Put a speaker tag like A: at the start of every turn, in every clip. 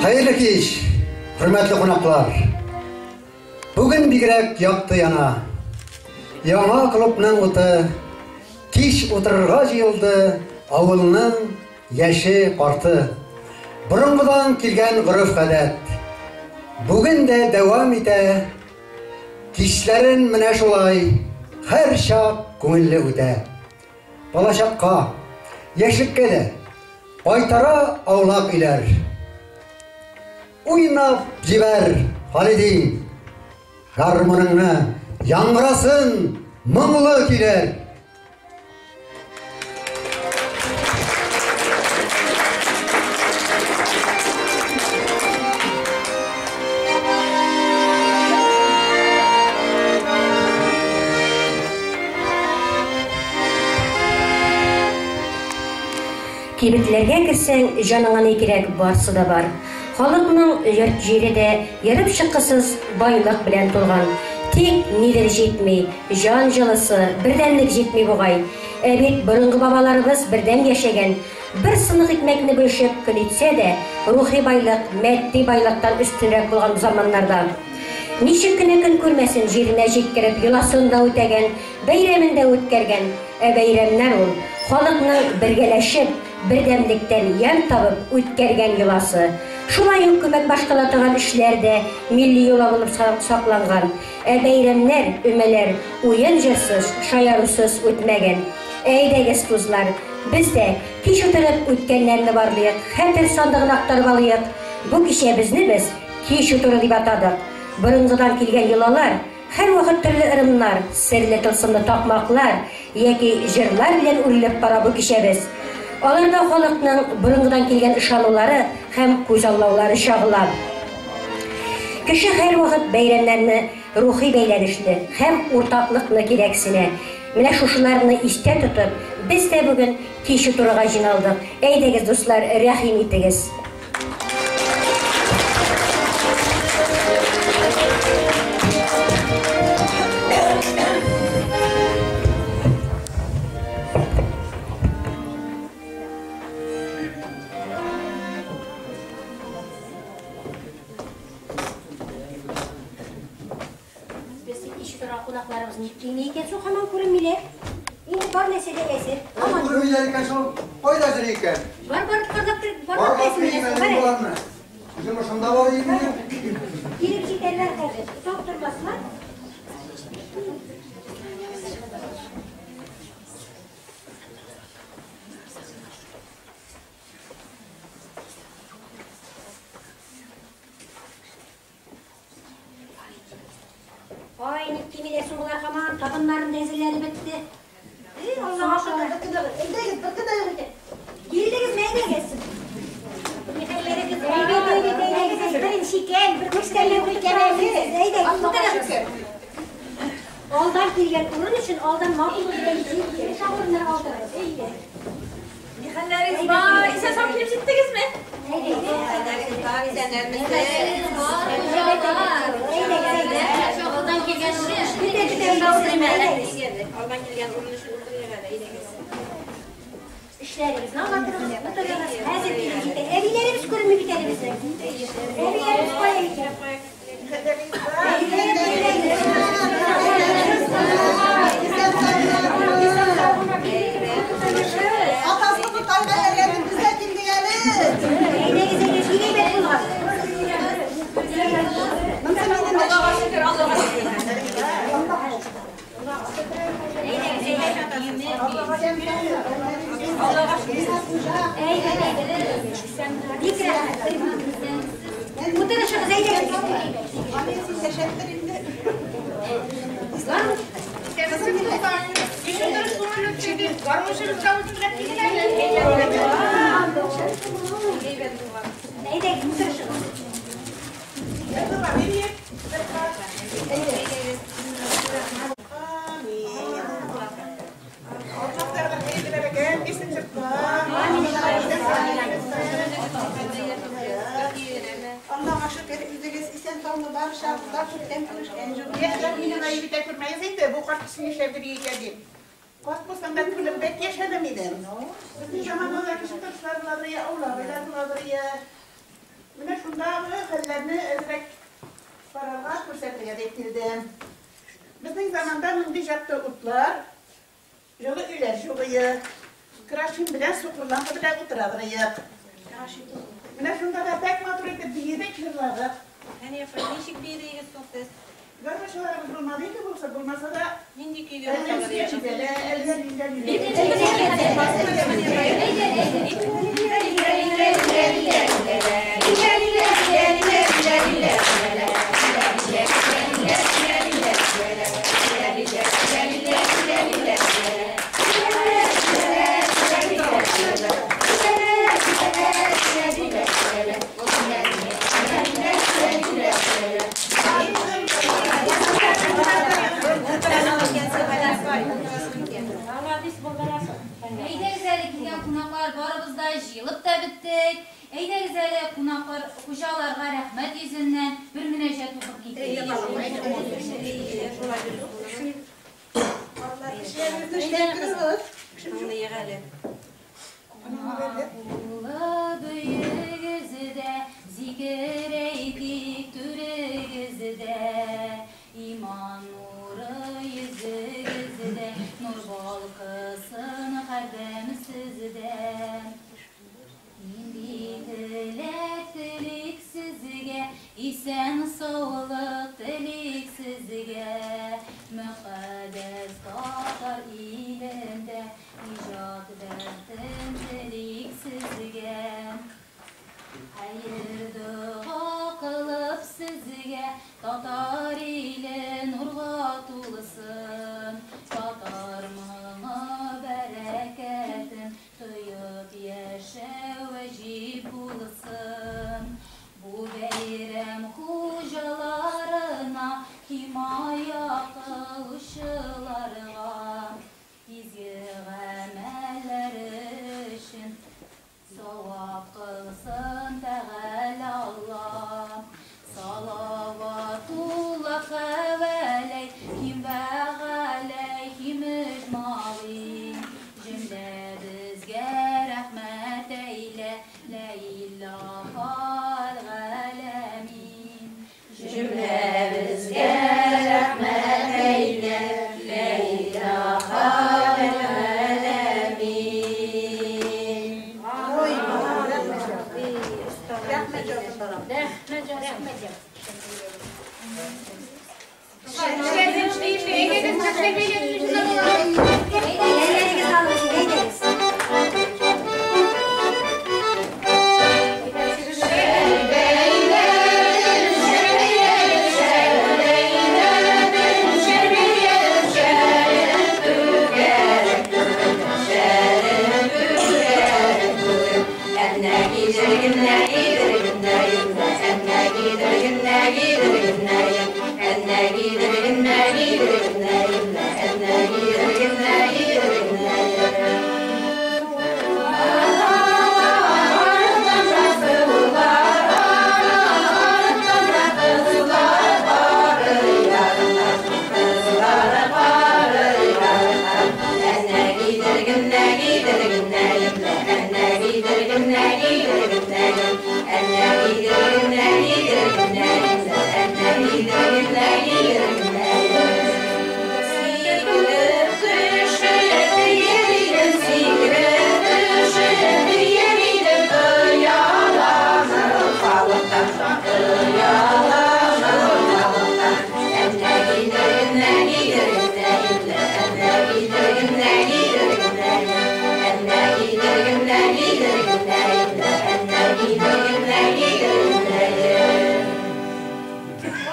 A: Хәерле кич, хөрмәтле кунаклар. Бүген бигрәк якты яна. Яңа клубның уты. Кич утырырга җыелды авылның яше, карты. Борынгыдан килгән гореф-гадәт. Бүген дә дәвам итә. Кичләрен менә шулай һәрчак күңелле үтә. Балачакка, яшьлеккә дә кайтара аулак өйләр. Уйнап җибәр, Халидин, гармуныңны, яңгырасын моңлы көйләр.
B: Кибетләргә керсәң, җаныңа ни кирәк, барсы да бар. Халыкның йорт-җире дә ерып чыккысыз байлык белән тулган. Тик нидер җитми, җан җылысы, бердәмлек җитми бугай. Ә бит борынгы бабаларыбыз бердәм яшәгән, бер сынык икмәкне бүлешеп көн итсә дә, рухи байлык матди байлыктан өстенрәк булган заманнарда. Ничек кенә көн күрмәсен, җиренә җиткереп, йоласын да үтәгән, бәйрәмен дә үткәргән. Ә бәйрәмнәр ул, халыкның бергәләшеп, бердәмлектән ямь табып үткәргән йоласы. Шулай ук күмәк башкала торган эшләр дә милли йола булып сакланган. Ә бәйрәмнәр, өмәләр уен-җырсыз, шаярусыз үтмәгән. Әйдәгез, тузлар, без дә кич утырып үткәннәрне барлыйк, хәтер сандыгын актарып алыйк. Бу кичәбезне без Кич утыру дип атадык. Борынгыдан килгән йолалар, һәрвакыт төрле ырымнар, серле тылсымлы такмаклар яки җырлар белән үрелеп бара бу кичәбез. Аларда халыкның борынгыдан килгән ышанулары һәм күзаллаулары чагыла. Кеше һәрвакыт бәйрәмнәрне рухи бәйләнешне һәм уртаклыкны кирәксенә. Менә шушыларны истә тотып, без дә бүген кич утыруга җыйналдык. Әйдәгез, дуслар, рәхим итегез. Безнең ишек тора кунакларыбыз ник килми икән соң, һаман күренмиләр. Инде бар нәрсә дә әзер. Һаман.
A: Күренмиләр икән шул. Кайда әзер икән?
B: Бар, бар, барлап тор,
A: Бар,
B: барлап
A: бар,
B: әзер
A: килмәде
B: менә.
A: боларны. Үзем шунда бар идем.
B: Килеп җитәрләр хәзер. Озак тормаслар. Ай, ник килмиләр соң болар һаман? Табыннарын да әзерләре бетте. Эй, Аллага шөкер.
C: Әйдәгез, бер көн дә юк икән.
B: Килдегезме, әйдәгез. Әйбәт, әйбәт, әйдәгез. Беренче икән, бер күчтән юк икән әле. Әйдәгез, утырыгыз. Алдан килгән урын өчен алдан матур белән җир урыннар алдыгыз. Әйдә.
D: Хәлләрегез бар, исән-сау килеп җиттегезме?
B: Алдан килгән Эшләрегезне аңлатырыгыз, утырыгыз. Хәзер килеп җитә. Әбиләребез күренми бит әле безнең. Әбиләребез кая икән?
C: Атасы тайга әйләнеп безгә килдек әле.
B: Әйдәгез, әйдәгез, бик әйбәт булган.
D: Аллага шөкер, Аллага шөкер.
B: Әйбәт, әйбәт. Бик рәхмәт. Утырышыгыз, әйдәгез.
C: Син инде.
B: Әйдәгез, утырышыгыз.
C: Аллага шөкер, үзегез исән саумы барышабызда күптән күрешкән юк.
E: Яшьләр мине гаеп итә күрмәгез инде, бу карт кеше нишләп йөри икән дип. Карт булсам да күңелем бәк яшәдем идем. Безнең заманада кеше тырышлар буладыр я, аулак өйләр буладыр я. Менә шундагы хәлләрне әзрәк карарга, күрсәтергә дип килдем. Безнең заманда мондый якты утлар, җылы өйләр юк иде. Крашин белән сукыр лампа белән утыра идек. Менә шунда да бик матур итеп биедек, җырладык.
D: Әни апа, ничек биедегез соң сез?
E: Гармунчыларыбыз булмады инде булса, булмаса да
D: Нинди көйгә
E: әллә сөйләшә, әллә ниләр.
F: Әйдәгез әле килгән кунаклар, барыбыз да җыелып та беттек. Әйдәгез әле кунаклар, хуҗаларга рәхмәт йөзеннән бер мөнәҗәт укып китик. Кунак булып өегездә, зикер әйтик түрегездә. Иман нуры йөзегездә, нур балкысын һәрдәм сездә. Нинди теләк телик сезгә, исән саулык телик сезгә. Мөкаддәс татар илендә иҗат бәхтен телик сезгә. Хәер дога кылып сезгә, татар иле нурга тулсын. Татар моңы бәрәкәтен тоеп яшәү ваҗиб булсын. Бу бәйрәм хуҗаларына, химая кылучыларга, изге гамәлләре өчен савап кылсын Тәгалә Алла. Салаватуллах алейхим вә галәйһим әҗмәгыйн. Җөмләбезгә рәхмәт әйлә, лә илаһа галәмин. Җөмләбезгә рәхмәт әйлә, лә илаһа галәмин.
B: Әйдәгез алыгыз, әйдәгез.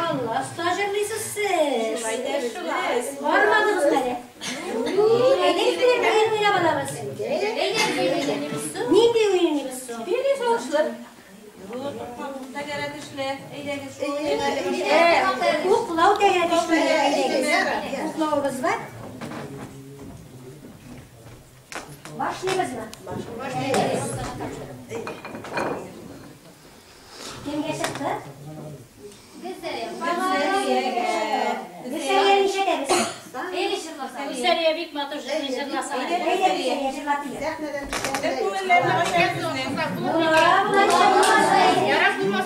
B: Алла, оста җырлыйсыз сез. Бармадыгыз әле. Әйдәгез бер уен уйнап алабыз. Әйдәгез. Нинди уен уйныйбыз соң?
D: Били салышлы. Тәгәрәтешле. Әйдәгез.
B: Уклау тәгәрәтешле. Әйдәгез. Уклавыбыз бар. Башлыйбызмы? Башлыйбыз. Кемгә чыкты? Гөлсәрия ничәдәбез?
F: Гөлсәрия бик матур җырласа.
B: Әйдә, Гөлсәрия, җырлатыйк.
E: Күңелләрне ача безнең.
B: Була, була, була.
E: Ярар булмаса.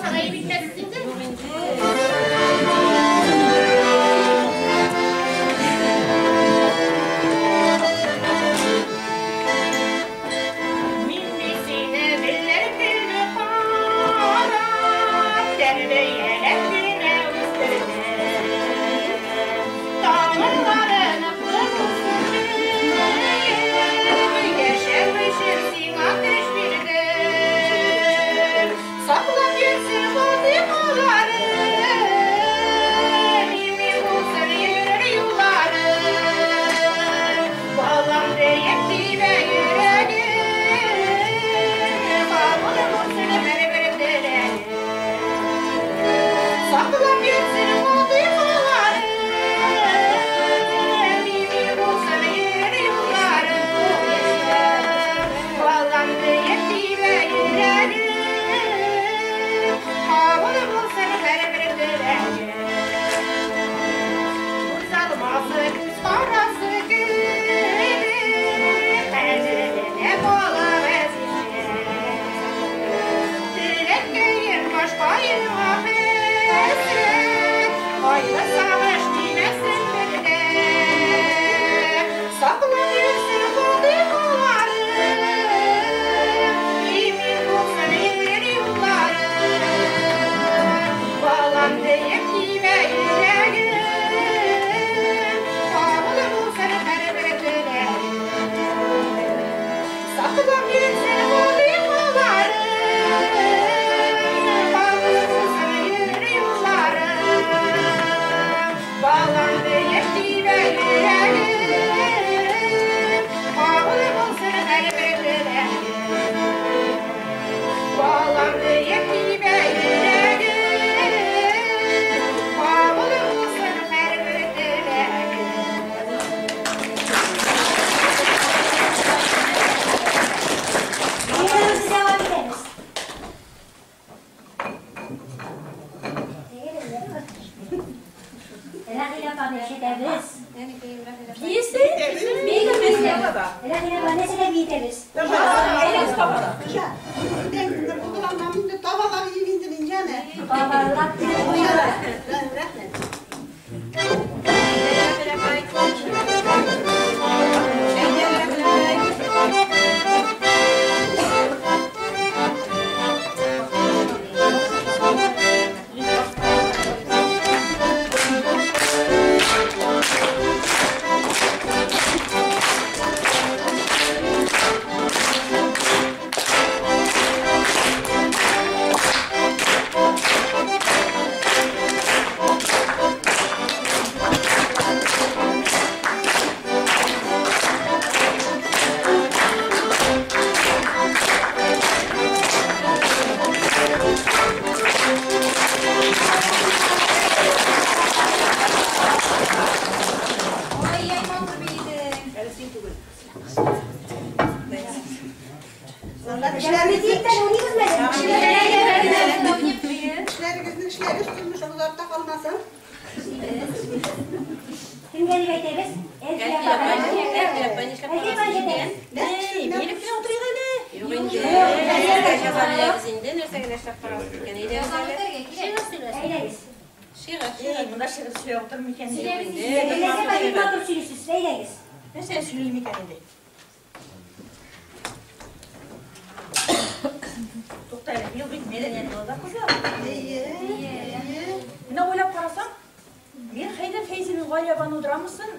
B: Кабатлап куялар.
C: Рәхмәт.
F: Ай-яй, матур биедең.
E: Әле син түгел.
C: Эшләрегезнең эшләре тормыш озакта калмасын.
B: Кемгә дип әйтәбез? Әлфия апа.
D: Әлфия апа нишләп
B: Әлфия апа әйтәбез.
D: Биреп кенә утырыйк әле.
G: Юк инде. Нәрсәгә яза беләбез инде, нәрсә генә эшләп карабыз икән. Әйдә
F: Яза
G: әле.
F: үтәргә кирәк.
B: Әйдәгез.
G: Шигырь,
E: Эй,
G: шигырь.
E: монда шигырь сөйләп утырмый икән.
B: Сөйләгез. Әлфия апа бик матур сөйлисез. Әйдәгез.
E: Нәрсә сөйлим икән инде? Тукта әле, быел бит мәдәният елы да, кызлар.
C: Әйе.
E: Менә уйлап карасаң, Мирхәйдәр Фәйзинең Галиябану драмасын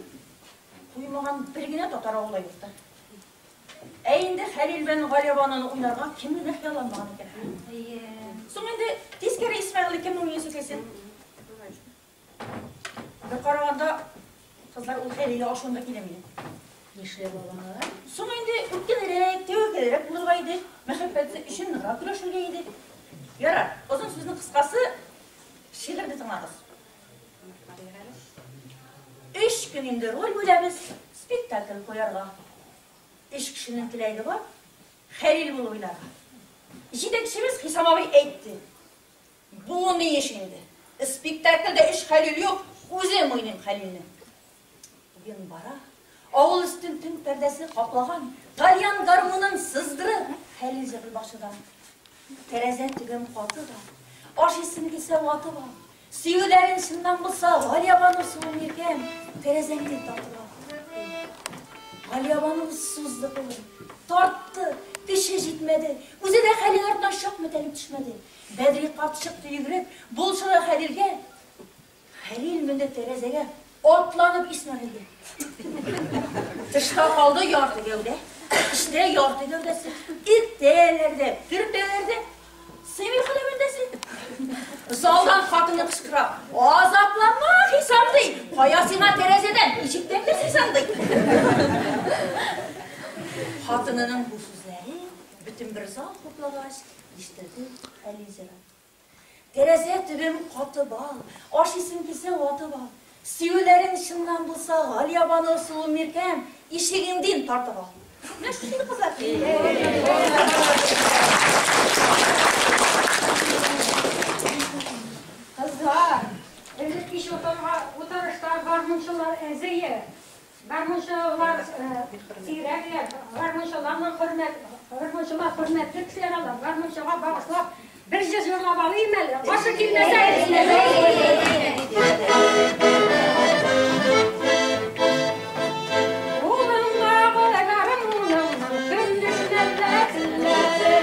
E: куймаган бер генә татар авылы юк та. Ә инде Хәлил белән Галиябануны уйнарга кем генә хыялланмаган икән? Соң инде тискәре Исмәгыйль кемнең уйныйсы килсен? Бер караганда, кызлар ул Хәлилгә ашуында килә минем.
D: Нишләп алалар?
E: Соң инде үткенрәк, тәвәккәлрәк булырга иде, мәхәббәте өчен ныграк көрәшергә иде. Ярар, озын сүзнең кыскасы, шигырьне тыңлагыз. Өч көн инде роль бүләбез, спектакль куярга. Өч кешенең теләге бар, Хәлил булып уйнарга. Җитәкчебез Хисам абый әйтте. Бу ни эш инде? Спектакльдә өч Хәлил юк, үзем уйныйм Хәлилне. Уен бара. Авыл өстен төн пәрдәсе каплаган, тальян гармунын сыздырып, Хәлил җырлый башыдан. Тәрәзә төбем каты да, ашыйсым килсә ватып ал. Сөюләрен чыннан булса, Галиябану суын иркәм, тәрәзәңне тартып ал. Галиябану сузды кулын, тартты, көче җитмәде. Үзе дә Хәлил артыннан чак мәтәлеп төшмәде. Бәдри карт чыкты йөгереп, булышырга Хәлилгә. Хәлил менде тәрәзәгә, атланып Исмәгыйлгә. Тышта калды ярты гәүдә, эчтә ярты гәүдәсе. Иртәләр дә, төртәләр дә, сыймый хәләмендәсе. Залдан хатыны кычкыра. Азапланма, Хисам ди. Кая сиңа тәрәзәдән, ишектән дә Хисам ди. Хатынының бу сүзләре бөтен бер зал хуплагач, ишетелде Хәлил җыры. Тәрәзә төбем каты бал, ашыйсым килсә ватып ал. Сөюләрең чыннан булса, Галиябану суы миркәм, ишегеңдин тартып ал. Менә шушы кызлар.
H: Кызлар, элек кич утырышта гармунчылар әзәя. Гармунчылар сирәкләр, гармунчыларның хөрмәт, гармунчылар хөрмәтле кешеләр алар. Гармунчыга багышлап бер җыр җырлап алыйм әле. Каршы килмәсәгез. Улыңдагы гармуныңның көмеш мәлләтләре,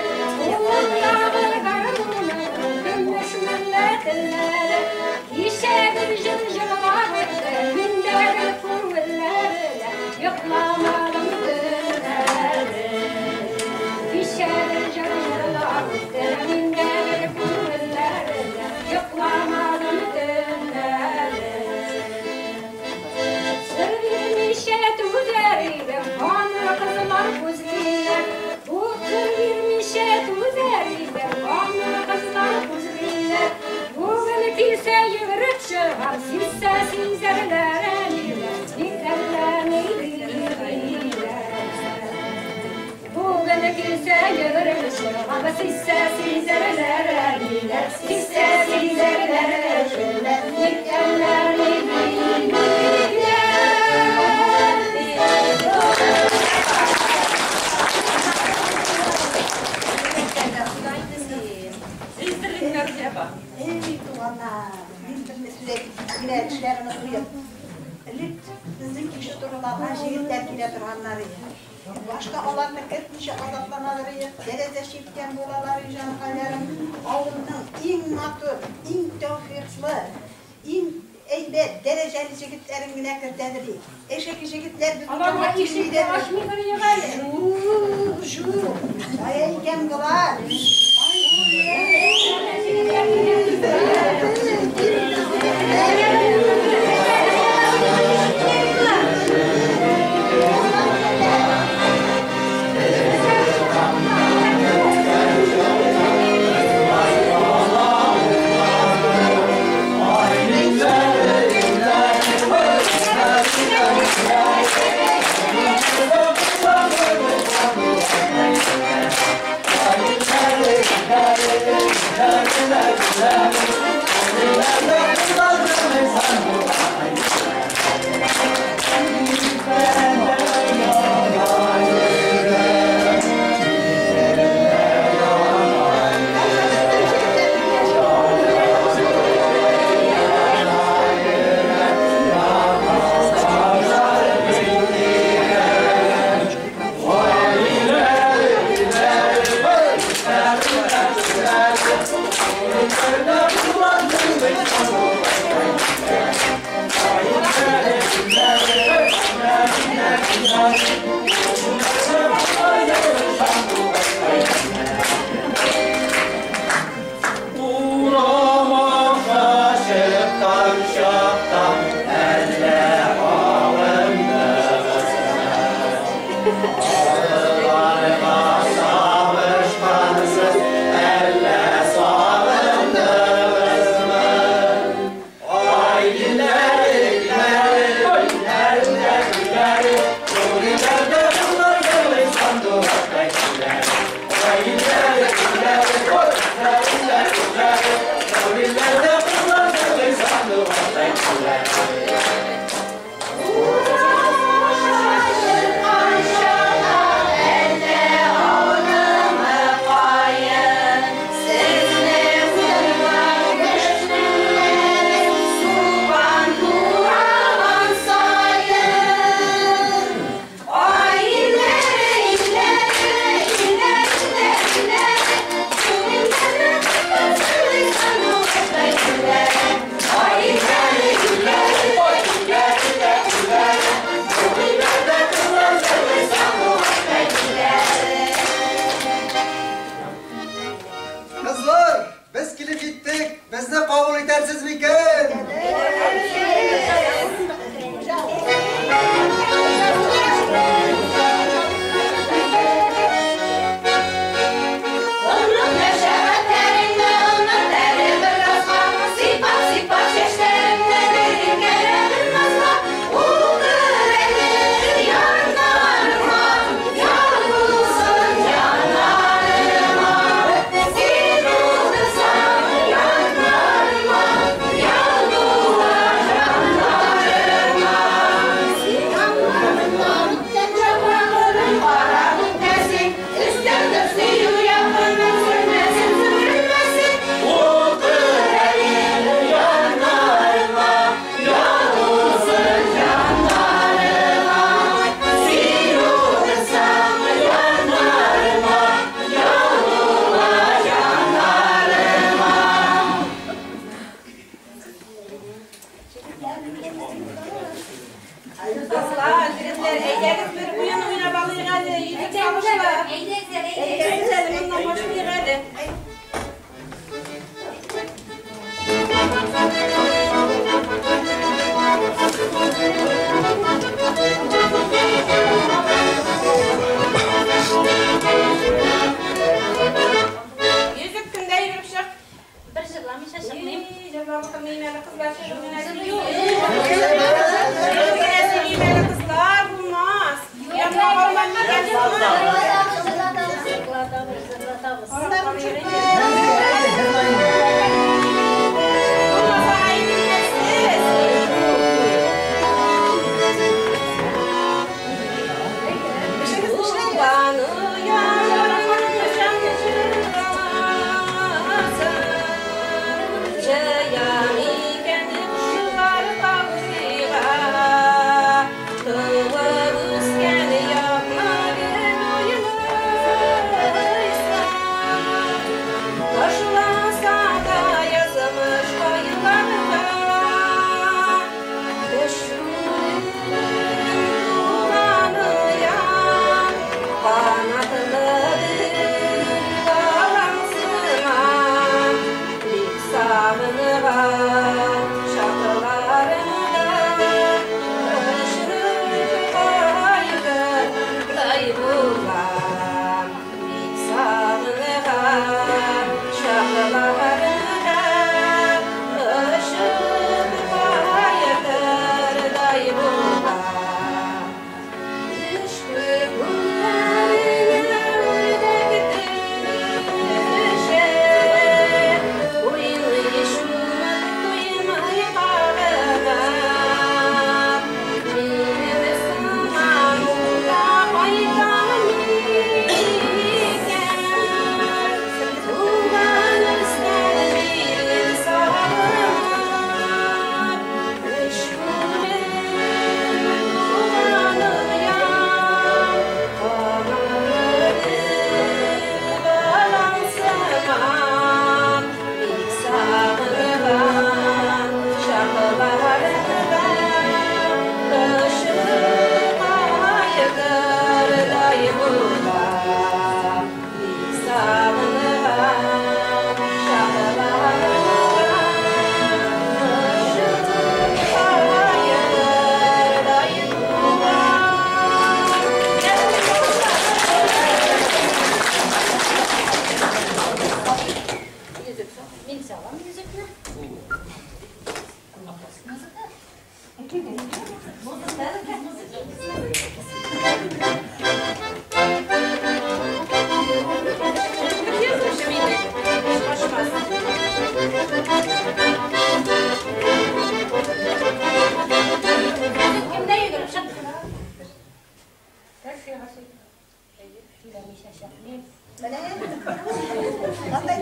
H: улыңдагы гармуныңның көмеш мәлләтләре, кичә бер җыр җырлап үтте, миндәге күңелләре, йокламадым төннәре. Кичә бер җыр җырлап үтте, миндәге күңелләре, йокламадым төннәре. Сыр бирмичә түзәр идем, аны кызлар күзлиләр. Бу сыр бирмичә түзәр идем, аны кызлар күзлиләр. Бүген килсә йөгереп чыгар, сизсә сизәрләр әниләр, ник әллә ни диләр. Бүген килсә йөгереп чыгар, сизсә сизәрләр әниләр, сизсә сизәрләр әниләр, ник әллә ни диләр.
E: Сиздердеңнәр дип.
G: апа.
C: Эй, туганнар, мин берне сүз әйтеп китим, тешләремне куеп. Элек безнең кеше турыларга җегетләр килә торганнар иде. Башта аларны кертмичә азапланалар иде, тәрәзә чирткән булалар иде, җанкайларым. Авылның иң матур, иң тәүфыйклы, иң әйбәт, дәрәҗәле җегетләрен генә кертәдер ди. Әшәке җегетләр безнең
H: Аларга
C: янга
H: ишек
C: килмиләр.
H: ачмыйдыр әле.
C: Жу, жу, кая икән болар?
A: Кызлар, без килеп җиттек. Безне кабул итәрсез микән?
G: Кызлар, егетләр, әйдәгез бер уен уйнап алыйк әле, йөзек салышла.
F: Әйдәгез әле,
G: Әйдәгез әле, моннан башлыйк әле. Йөзек кемдә йөреп чык?
D: Бер җырламыйча чыкмыйм.
G: Ий, җырламый тормыйм әле, кызлар, чыгып генә сөйлим. Чыгып генә сөйлим әле, кызлар, булмас. Янына бармам микән соң?
F: Җырлатабыз, җырлатабыз, җырлатабыз.
G: Булмаса, гаеп итмәссез. Уланы ярым,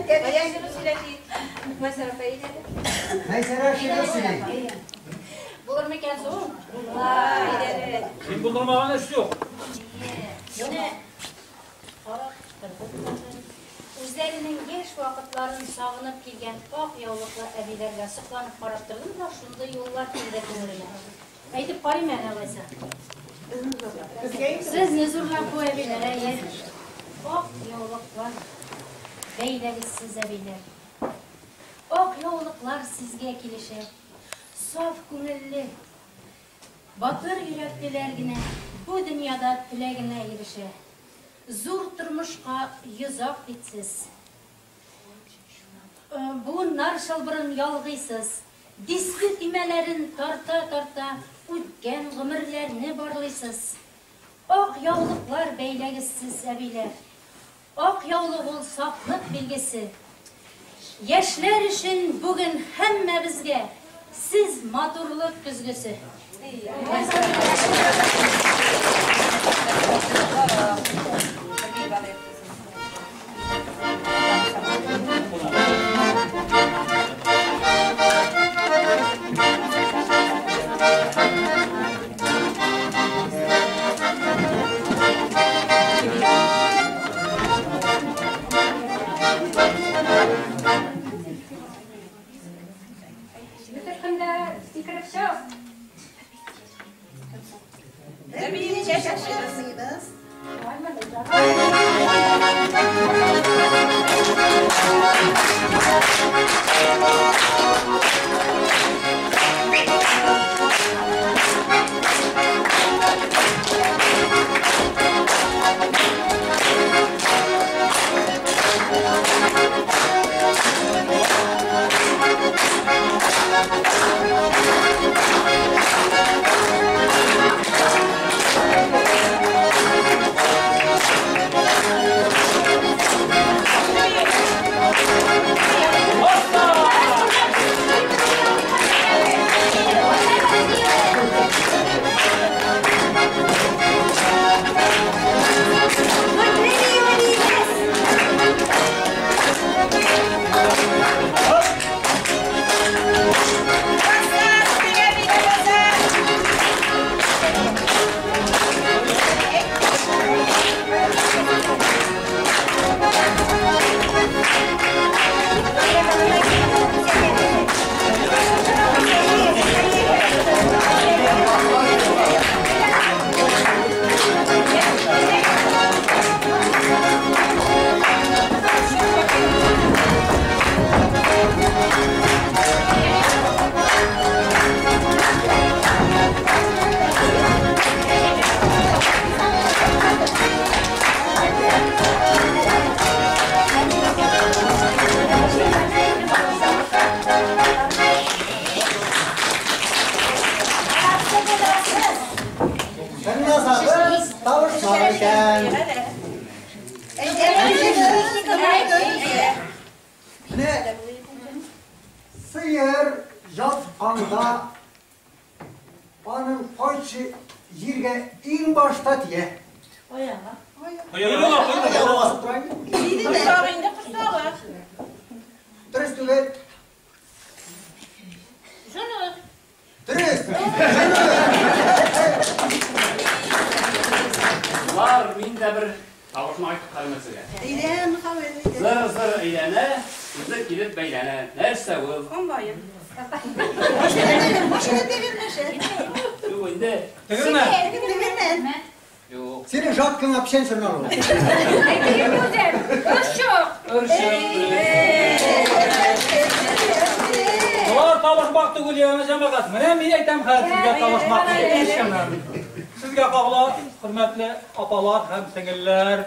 G: Баян җыры сөйләтик. Мәйсәрә апа, әйдә.
A: Мәйсәрә шигырь сөйли.
F: Булыр микән соң?
G: Әйдә.
I: Син булдырмаган эш юк.
F: Менә карап тордым. Үзләренең яшь вакытларын сагынып килгән ак яулыклы әбиләргә сокланып карап тордым да, шундый юллар килде күңелемә. Әйтеп карыйм әле алайса. Сезне зурлап бу әбиләр, әйе. Ак яулыклар бәйләгез сез, әбиләр. Ак яулыклар сезгә килешә. Саф күңелле, батыр йөрәклеләр генә бу дөньяда теләгенә ирешә. Зур тормышка йозак бит сез. Буыннар чылбырын ялгыйсыз. Дисбе төймәләрен тарта-тарта үткән гомерләрне барлыйсыз. Ак яулыклар бәйләгез сез, әбиләр. Ак яулык ул сафлык билгесе. Яшьләр өчен бүген һәммәбезгә сез матурлык көзгесе.
H: Бөтен көндә сикереп чык.
A: Тыңласагыз, тавышлар икән. Менә сыер ятканда аның кайчы җиргә иң башта тия.
D: Аягы.
I: Койрыгы, койрыгы.
A: Басып тора инде.
G: Корсагы инде, корсагы.
A: Дөрес түгел.
F: Җоны.
A: Дөрес.
J: Бар, мин дә бер тавышны айтып карыйм сезгә. Зыр-зыр әйләнә, үзе килеп бәйләнә. Нәрсә ул?
G: Комбайн.
J: Юк инде.
I: Тегермән.
J: Юк.
A: Синең жаткаңа печән сөрмә ул.
H: Орчык.
I: Орчык. Болар табышмак түгел, яңа җәмәгать. Менә мин әйтәм хәзер сезгә табышмак. Сезгә кагыла, хөрмәтле апалар һәм сеңелләр.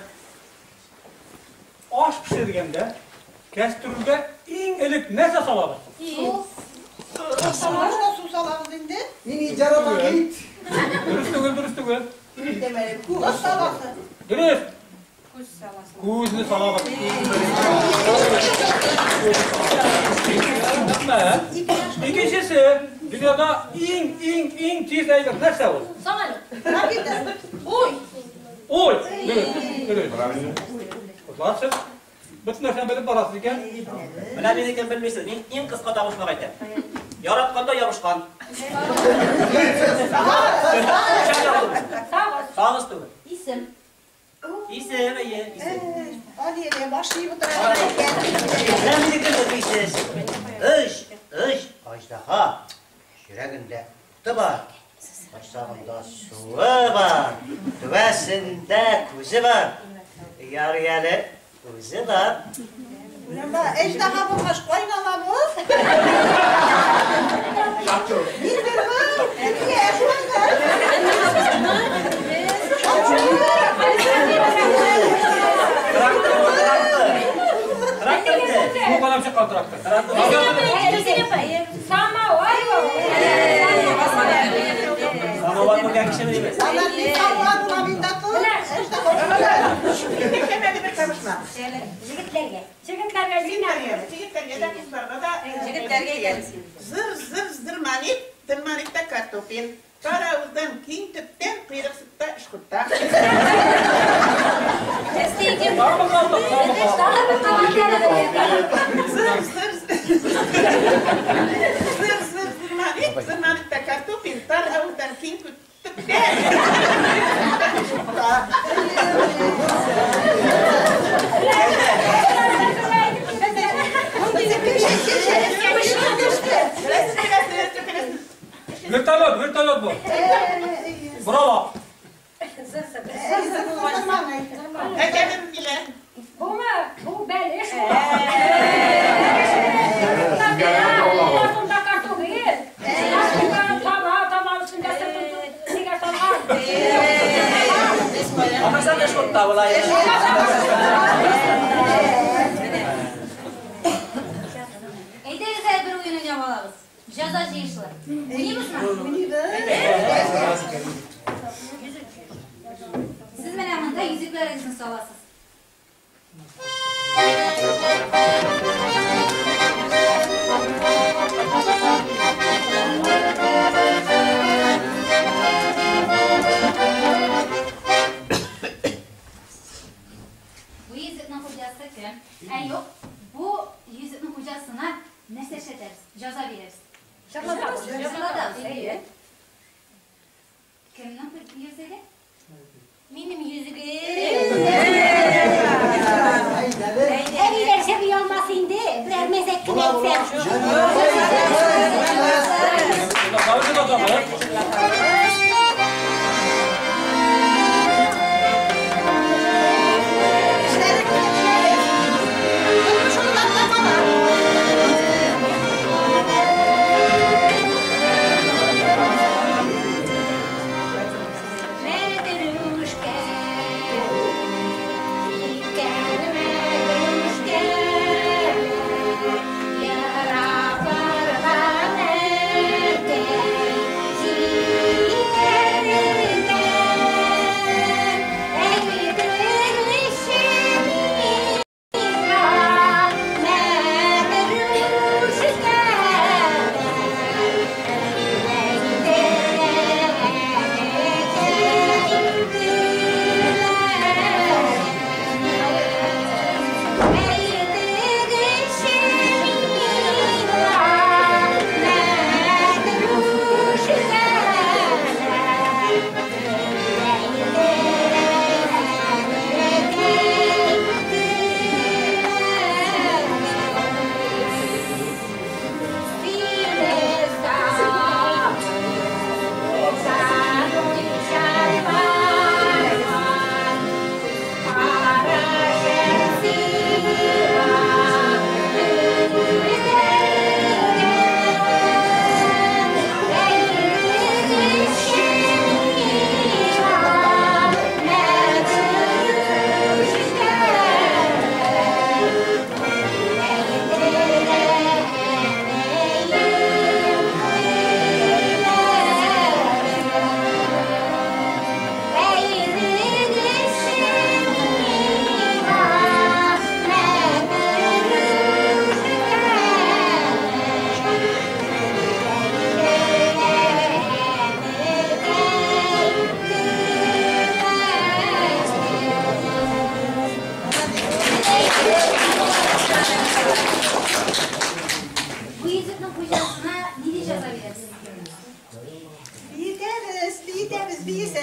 I: Аш пешергәндә кәстрүлгә иң элек нәрсә салабыз?
C: Су салабыз инде.
A: Мин иҗарата кит.
I: Дөрес түгел, дөрес түгел.
C: Күз саласы.
I: Дөрес.
G: Күз саласы.
I: Күзне салабыз. Рәхмәт. Икенчесе, дөньяда иң тиз әйбер нәрсә ул?
F: Самолет.
G: Ой.
I: Ой, дөрес, дөрес. Котларсыз. Бөтен нәрсәне белеп барасыз икән.
K: Менә минекен белмисез. Мин иң кыска табышмак әйтәм. Яратканда ябышкан. Сагыз түгел.
F: Исем.
K: Исем, әйе, исем.
C: Алия, баш иеп утыра икән.
L: Менә минекен белмисез. Өч, өч, аждаһа. Йөрәгендә уты бар. Корсагында суы бар. Түбәсендә күзе бар. Ярый әле үзе бар.
C: Әждаһа булгач, кайнала бу? Нидер бу? Нигә шулай да?
K: Трактор, трактор. Трактор инде.
I: Бу калам чыккан трактор.
H: Самовар.
K: Самовар күргән кешеме дибез?
C: Алар ни самовар була бит кыз? Әждаһа
E: Әйтәм бер табышмак.
B: Егетләргә.
H: Егетләргә
E: Егетләргә дә, кызларга да.
G: Егетләргә әйдәгез.
E: Зыр, зыр, зырманит, тырманит та картофин. Тар авыздан, киң төптән, койрык сытта, эшкутта. Зыр, зыр, зыр, зыр, зырманит, зырманит та картофин, тар авыздан, киң төптән, эшкутта.
I: Вертолет, вертолет бу. Боралак.
E: Әкәмем килә.
H: Бума, бу бәлеш. Шунда картофель. Таба, таба өстендә нигә салган.
K: Атасаң эшкутта була.
F: Әйдәгез әле бер уен уйнап алабыз. Җәза җыешлы. Уйныйбызмы? Сез менә монда йөзекләрегезне саласыз. Бу йөзекнең хуҗасы кем? Ә юк, бу йөзекнең хуҗасына нәрсә эшләтәбез? Җәза бирәбез.
D: Җырлатабыз.
F: Җырлатабыз.
D: Әйе.
F: Кемнең йөзеге?
B: Минем йөзегем. Әбиләр җырлый алмас инде, берәр мәзәк кенә әйтсәң.
F: Yeah.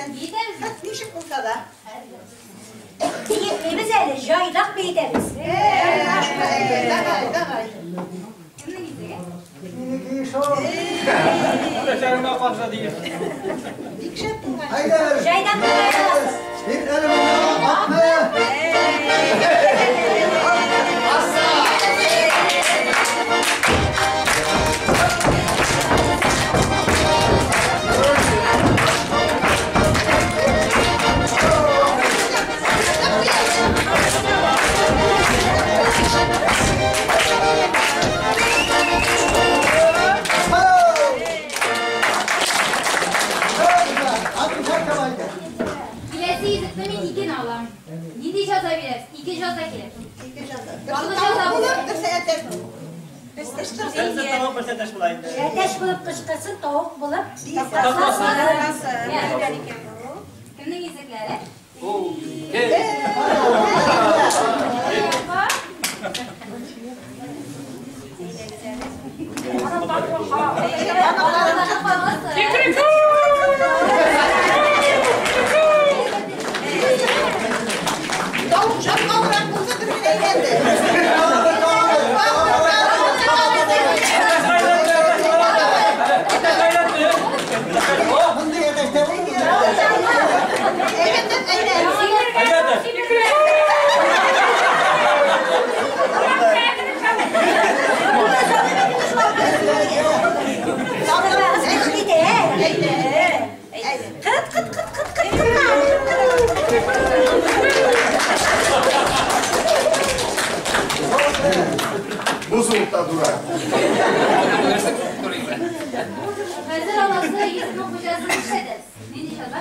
C: икән.
F: Биетәбез.
C: Ничек булса да.
B: Биетмибез әле, җайдак биетәбез.
C: Давай, давай.
F: Кемнең йөзеге?
A: Минеке шул.
I: Әтәчләреңә каршы диген.
C: Бик шәп булган.
A: Әйдәгез.
B: Җайдак биетәбез.
A: Бир әле моны атны.
F: Киләсе йөзекне мин икене алам. Нинди җәза бирәсез? Ике җәза кирәк.
C: Ике җәза.
F: Барлы
C: Берсе
F: җәза
C: тавык
F: булыр.
C: булыр, берсе әтәч булыр.
K: Берсе тавык, берсе әтәч була инде.
B: Әтәч булып кычкырсын, тавык булып
F: Татласын. Кемнең йөзекләре?
C: Тавык шартлаурак булса, бер генә әйләнде.
A: Мондый әтәчләр булмый.
C: Әйләндем, әйлән.
I: Әйдәгез.
B: Кыт кыт кыт кыт кыт кыт.
M: Бу суыкта дурак.
F: Хәзер аласы йөзекнең хуҗасын нишләтәсез? Нинди җәза?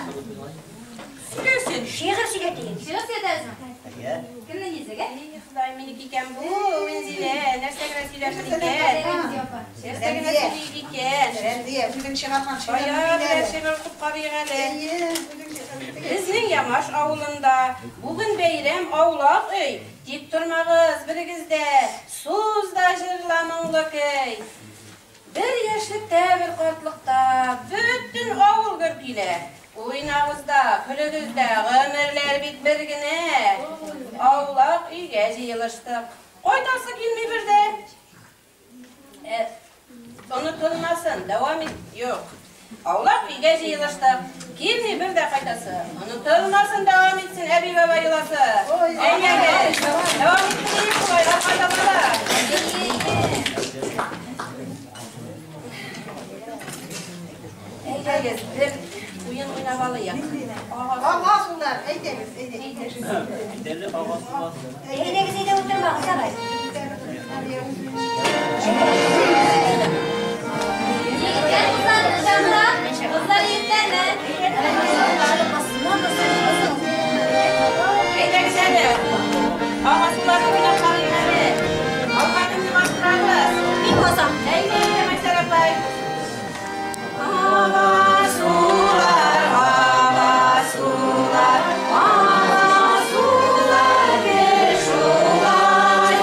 G: Сөйләсен.
B: Шигырь сөйләтәйем.
F: Шигырь сөйләтәсезме?
L: Әйе.
F: Кемнең йөзеге?
G: Эй, Ходай, минеке икән бу, Вензилә, нәрсә генә сөйләшер икән?
F: Рәмзия апа.
G: Нәрсә генә сөйли икән?
C: Рәмзия, үзең чыгарган
G: Бая
C: шигырьне
G: берәр
C: әле.
G: шигырь укып карыйк әле.
C: Әйе, үзең чыгарган.
G: Безнең Ямаш авылында бүген бәйрәм аулак өй. Тик тормагыз берегездә, суз да җырла моңлы көй. Бер яшьлектә, бер картлыкта бөтен авыл гөр килә. Уйнагыз да, көлегез дә, гомерләр бит бер генә. Аулак өйгә җыелыштык. Кайтасы килми бер дә. Онытылмасын, дәвам ит. Юк. Аулак өйгә җыелыштык. Килми бер дә кайтасы. Онытылмасын, дәвам итсен әби баба йоласы. Әйдәгез. Дәвам итсен диеп шулайга кайталар. Әйдәгез, бер уен уйнап алыйк.
C: Ага, сулар, әйдәгез, әйдәгез.
K: Әйдәле ага сулар.
B: Әйдәгез, әйдә утырмагыз, давай.
F: Егетләр, кызлар, җанра, кызлар, егетләрме?
G: Әйдәгез әле. Ага суларны уйнап карыйк әле. Алма кемне бастырабыз?
D: Мин басам.
G: Әйдә, Майсар апай. Ага сулар, ага сулар, ага сулар гел шулай.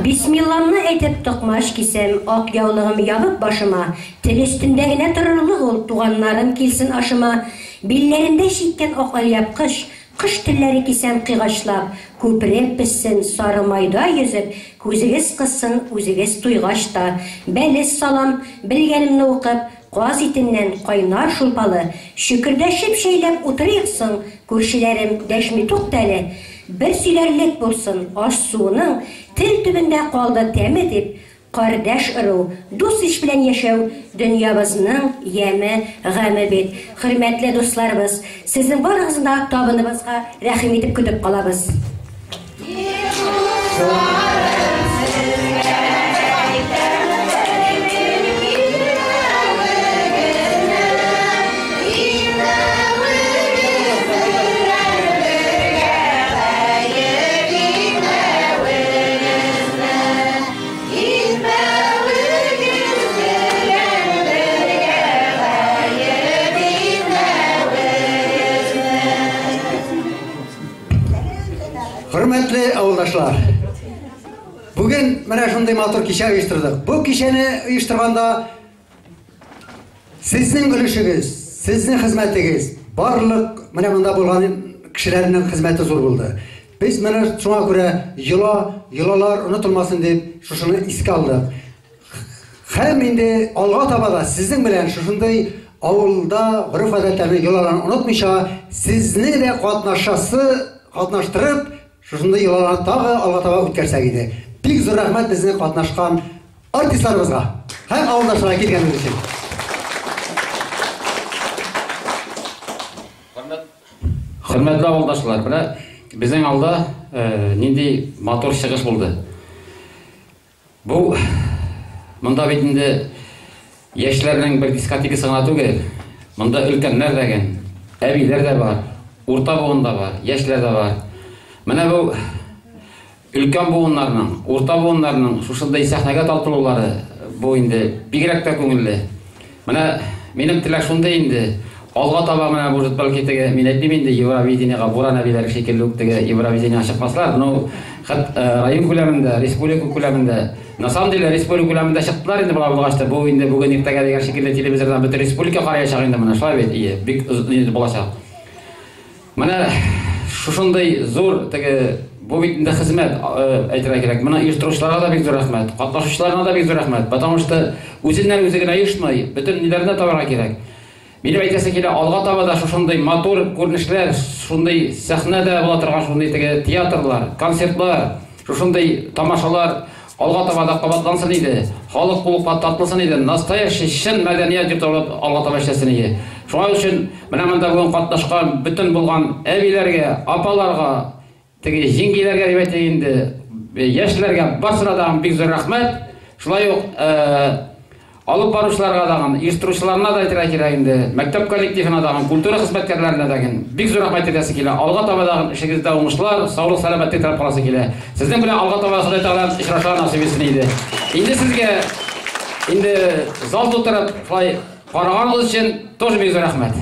B: Бисмилламны әйтеп токмач кисәм, ак яулыгым ябып башыма, тел өстендә генә торырлык ул, туганнарым килсен ашыма. Билләрендә чиккән ак алъяпкыч, кыш телләре кисәм кыйгачлап, күпереп пешсен, сары майда йөзеп, күзегез кыссын, үзегез туйгач та. Бәлеш салам, белгәнемне укып, каз итеннән кайнар шулпалы, чөкердәшеп чәйләп утырыйк соң, күршеләрем дәшми туктале. Бер сөйләрлек булсын, аш-суының тел төбендә калды тәме дип, кардәш ыру, дус иш белән яшәү дөньябызның яме, гаме бит. Хөрмәтле дусларыбыз, сезнең барыгызны да табыныбызга рәхим итеп көтеп калабыз.
A: Хөрмәтле авылдашлар, бүген менә шундый матур кичә оештырдык. Бу кичәне оештырганда сезнең өлешегез, сезнең хезмәтегез, барлык менә монда булган кешеләрнең хезмәте зур булды. Без менә шуңа күрә йола, йолалар онытылмасын дип шушыны искә алдык. Һәм инде алга таба да сезнең белән шушындый авылда гореф-гадәтләрне, йолаларны онытмыйча, сезне дә катнаштырып, шушындый йолаларны тагы алга таба үткәрсәк иде. Бик зур рәхмәт безнең катнашкан артистларыбызга һәм авылдашларга килгәнегез өчен.
J: Хөрмәтле авылдашлар, менә безнең алда нинди матур чыгыш булды. Бу монда бит инде яшьләрнең бер дискотекасы гына түгел. Монда өлкәннәр дә, әбиләр дә бар, урта буын да бар, яшьләр дә бар. Менә бу өлкән буыннарның, урта буыннарның шушындай сәхнәгә тартылулары бу инде бигрәк тә күңелле. Менә минем теләк шундый инде. Алга таба менә может бәлки теге мин әйтмим инде Евровидениега Буран әбиләре шикелле үк теге Евровидениега чыкмаслар, но хәт район күләмендә, республика күләмендә, на самом деле республика күләмендә чыктылар инде болар булгач та, бу инде бүген иртәгә дигән шикелле телевизордан бөтен республика караячак инде моны, шулай бит, ие, бик булачак. Менә шушындый зур теге бу бит инде хезмәт әйтергә кирәк. Моны оештыручыларга да бик зур рәхмәт, катнашучыларына да бик зур рәхмәт, потому что үзеннән үзе генә оешмый, бөтен ниләрне табарга кирәк. Минем әйтәсе килә, алга таба да шушындый матур күренешләр, шундый сәхнәдә була торган шундый теге театрлар, концертлар, шушындый тамашалар алга таба да кабатлансын иде. Халык кулга тартылсын иде. Настоящий чын мәдәният йорты булып алга таба эшләсен иде. Шуның өчен менә монда бүген катнашкан бөтен булган әбиләргә, апаларга, теге җиңгиләргә дип әйтик инде, яшьләргә барсына да бик зур рәхмәт. Шулай ук алып баручыларга да, оештыручыларына да әйтергә кирәк инде, мәктәп коллективына да, культура хезмәткәрләренә дә бик зур рәхмәт әйтәсе килә. Алга таба да эшегездә уңышлар, саулык, сәламәтлек теләп каласы килә. Сезнең белән алга таба Ходай Тәгалә очрашулар насыйп итсен иде. Инде сезгә инде зал тутырып шулай караганыгыз өчен тоже бик зур рәхмәт.